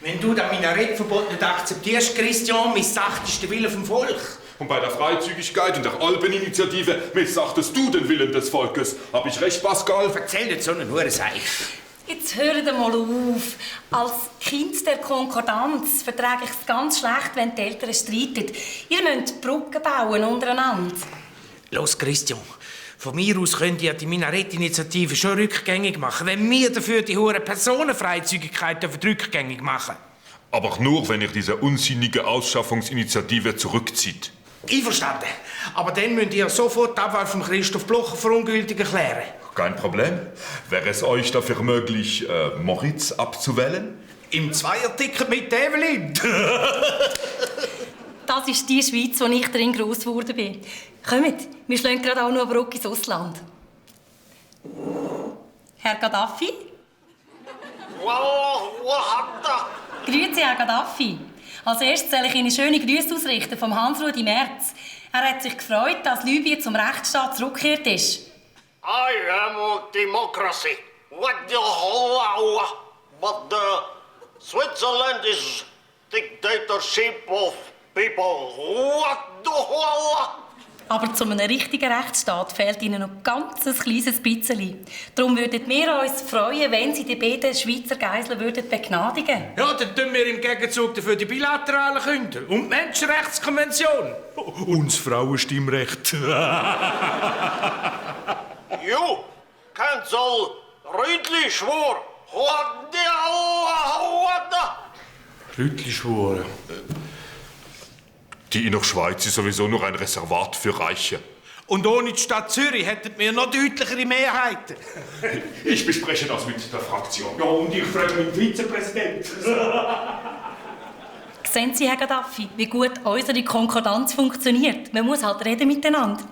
Wenn du das Minarettverbot nicht akzeptierst, Christian, missachtest du den Willen vom Volk. Und bei der Freizügigkeit und der Alpeninitiative missachtest du den Willen des Volkes. Hab ich recht, Pascal? Erzähl nicht so einen Hurenseich. Jetzt hört mal auf. Als Kind der Konkordanz vertrage ich es ganz schlecht, wenn die Eltern streiten. Ihr müsst Brücken bauen untereinander. Los, Christian. Von mir aus könnt ihr die Minarettinitiative schon rückgängig machen, wenn wir dafür die hohe Personenfreizügigkeit rückgängig machen. Aber nur, wenn ihr diese unsinnige Ausschaffungsinitiative zurückzieht. Einverstanden. Aber dann müsst ihr sofort die Abwahl von Christoph Blocher für ungültig erklären. Kein Problem. Wäre es euch dafür möglich, Moritz abzuwählen? Im Zweierticket mit Evelyn. Das ist die Schweiz, wo ich drin gross geworden bin. Kommt, wir schlagen gerade auch noch eine Brücke ins Ausland. Herr Gaddafi? Grüezi, Herr Gaddafi. Als erstes soll ich Ihnen schöne Grüße ausrichten vom Hans-Rudi Merz. Er hat sich gefreut, dass Libyen zum Rechtsstaat zurückgekehrt ist. I am a democracy. But Switzerland is dictatorship of people. Aber zu einem richtigen Rechtsstaat fehlt Ihnen noch ganz ein kleines bisschen. Darum würden wir uns freuen, wenn Sie die beiden Schweizer Geiseln begnadigen. Ja, dann tun wir im Gegenzug dafür die bilateralen künden und die Menschenrechtskonvention. Und das Frauenstimmrecht. You cancel Rüdli schwur. Rütli schwur. Die Innerschweiz ist sowieso nur ein Reservat für Reiche. Und ohne die Stadt Zürich hätten wir noch deutlichere Mehrheiten. Ich bespreche das mit der Fraktion. Ja, und ich frage meinen Vizepräsidenten. Sehen Sie, Herr Gaddafi, wie gut unsere Konkordanz funktioniert. Man muss halt reden miteinander.